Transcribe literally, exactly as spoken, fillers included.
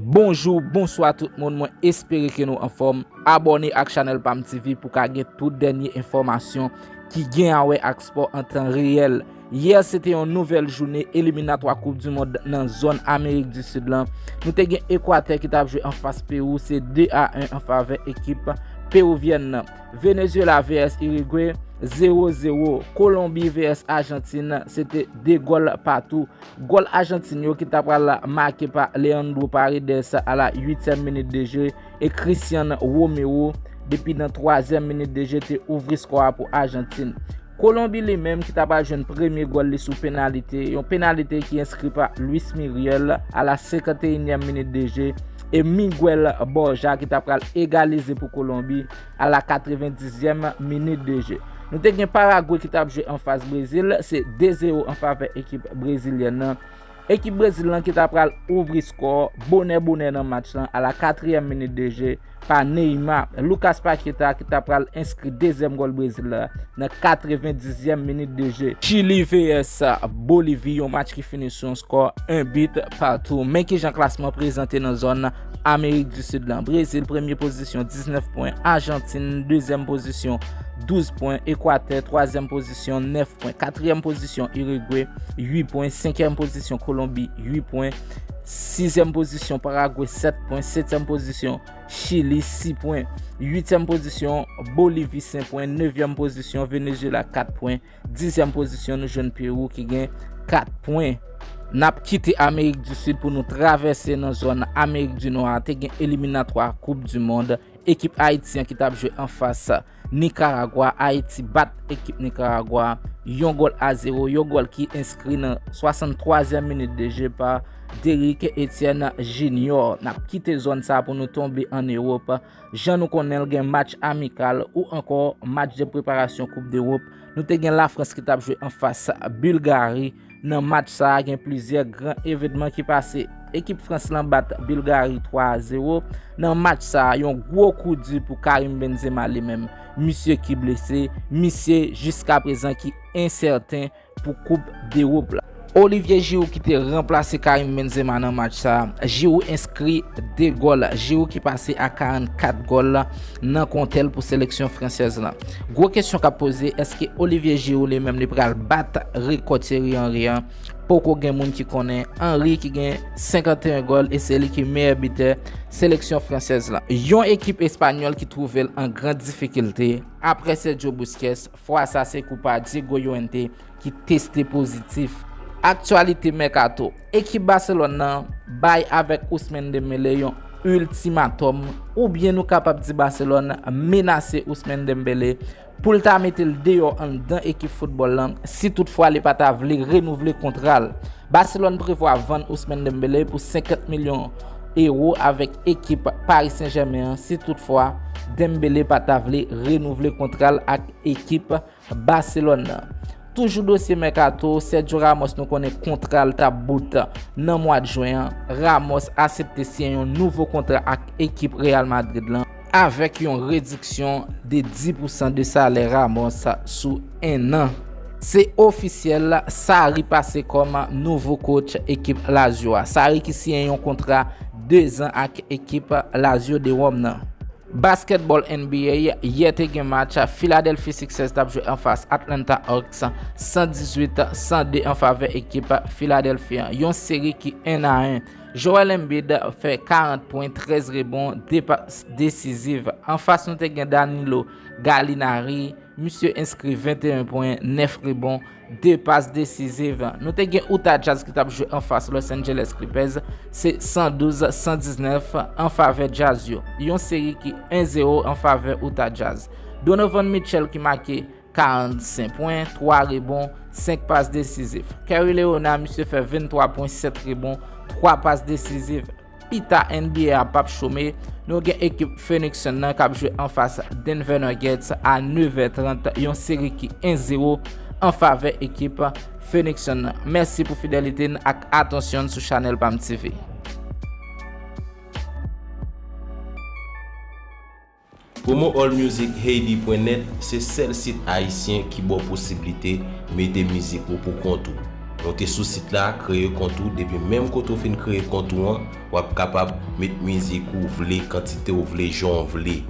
Bonjou, bonswa tout moun, mwen espere ke nou anfòm. Abòne ak chanèl Pam T V pou ka gen tout dènye enfòmasyon ki gen a wè ak spò an tan reyèl. Yè se te yon nouvèl jounen eliminatwa Koup di Mond nan zòn Amerik di Sid lan. Nou te gen Ekwatè ki t ap jwe anfas Pewou, se de a en an favè ekip pewovyèn nan. Venezuela vs Irigwe, zewo zewo. Kolonbi vs Ajantin, se te de gòl patou. Gòl Ajantin yo ki ta pral make pa Leandro Paredes a la uityèm minit de je e Cristian Romero depi nan twazyèm minit de je te ouvri skò a pou Ajantin. Kolonbi li menm ki ta pral jwenn premye gòl li sou penalite, yon penalite ki enskri pa Luis Muriel a la senkanteyinyèm minit de je e Miguel Borja ki ta pral egalize pou Kolonbi a la katrevendizyèm minit de je. Nou te gen Paragwe ki t ap jwe anfas Brezil, se de zewo an favè ekip brezilyèn nan. Ekip Brezil lan ki ta pral ouvri skò bonè bonè nan match lan a la katriyèm minit de je pa Neymar. Lucas Paqueta ki ta pral enskri dezyèm gòl Brezil la nan katrevendizyèm minit de je. Chili vs Bolivi, yon match ki fini sou yon skò en but partou. Men kijan klasman prezante nan zòn Amerik di Sid lan. Brezil, premye pozisyon, diznèf pwen. Ajantin, dezyèm pozisyon, douz pwen. Ekwatè, twazyèm pozisyon, nèf pwen. Katriyèm pozisyon, Irigwe, uit pwen. Senkyèm pozisyon, Kolonbi, uit pwen. Sizyèm pozisyon, Paragwe, sèt pwen. Setyèm pozisyon, Chili, sis pwen. Uityèm pozisyon, Bolivi, senk pwen. Nevyèm pozisyon, Venezuela, kat pwen. Dizyèm pozisyon, nou jwenn Pewou ki gen kat pwen. N ap kite Amerik di Sid pou nou travèse nan zòn Amerik di Nò a. Te gen eliminatwa Koup di Mond. Ekip ayisyen ki t ap jwe anfas Nikaragwa. Ayiti bat ekip Nikaragwa yon gòl a zewo, yon gòl ki enskri nan swasanntwazyèm minit de je pa Derrick Etienne Junior. N ap kite zòn sa a pou nou tonbe ann Ewòp. Jan nou konnen l, gen match amikal ou ankò match de preparasyon Koup Dewòp. Nou te gen Lafrans ki t ap jwe anfas Bilgari. Nan match sa a, gen plizyè gran evènman ki pase. Ekip Frans lan bat Bilgari twa a zewo. Nan match sa a, yon gwo kou di pou Karim Benzema li menm. Misye ki blese, misye jiskaprezan ki ensèten pou Koup Dewòp la. Olivier Giroud ki te ranplase Karim Benzema nan match sa a. Giroud enskri de gòl. Giroud ki pase a karannkat gòl nan kontè l pou seleksyon fransèz lan. Gwo kesyon k ap poze, èske Olivier Giroud li menm li pral bat rekò Thierry Henry an? Poko gen moun ki konnen. Henry ki gen senkanteyen gòl e se li ki meyè bitè seleksyon fransèz lan. Yon ekip espanyòl ki twouve l an gran difikilte apre Sergio Busquets, fwa sa se kou pa Diego Llorente ki teste pozitif. Aktyalite mèkato. Ekip Barcelone nan bay avèk Ousmane Dembélé yon iltimatòm, oubyen nou kapab di Barcelone menase Ousmane Dembélé pou l ta mete l deyò anndan ekip foutbòl lan si toutfwa li pa ta vle renouvle kontra l. Barcelone prevwa vann Ousmane Dembélé pou senkant milyon ewo avèk ekip Paris Saint-Germain an si toutfwa Dembélé pa ta vle renouvle kontra l ak ekip Barcelone nan. Toujou dosye mèkato, Sergio Ramos nou konnen kontra l t ap bout nan mwa jen an. Ramos asepte siyen yon nouvo kontra ak ekip Real Madrid lan, avèk yon rediksyon de dis pousan de salè Ramos sou en an. Se ofisyèl, Sarri pase kòm nouvo coach ekip Lazio a. Sarri ki siyen yon kontra de zan ak ekip Lazio de Rome nan. Basketball N B A, yè te gen match, Philadelphia Sixers t ap jwe anfas Atlanta Hawks, san dizuit san de an favè ekip Philadelphia an. Yon seri ki en a en. Joel Embiid fè karant pwen, trèz rebon, de pas desiziv. Anfas nou te gen Danilo Gallinari, misye enskri venteyen pwen, nèf rebon, de pas desiziv. Nou te gen Utah Jazz ki t ap jwe anfas Los Angeles Clippers, se san douz san diznèf an favè Jazz yo. Yon seri ki en zewo an favè Utah Jazz. Donovan Mitchell ki make karannsenk pwen, twa rebon, senk pas desizif. Kawhi Leonard, misye fè venntwa pwen, sèt rebon, twa pas desizif. Pita N B A a p ap chome, nou gen ekip Phoenix Suns nan k ap jwe anfas Denver Nuggets a nevè trant, yon seri ki en zewo an favè ekip Phoenix Suns nan. Mèsi pou fidelite n ak atansyon n sou chanèl Pam T V. Promo All Music Haiti pwen nèt se sèl sit ayisyen ki ba w posiblite mete mizik ou pou kont ou. Monte sou sit la, kreye kont ou, depi menm kote w fin kreye kont ou an, w ap kapab met mizik ou vle, kantite w vle, jan w vle.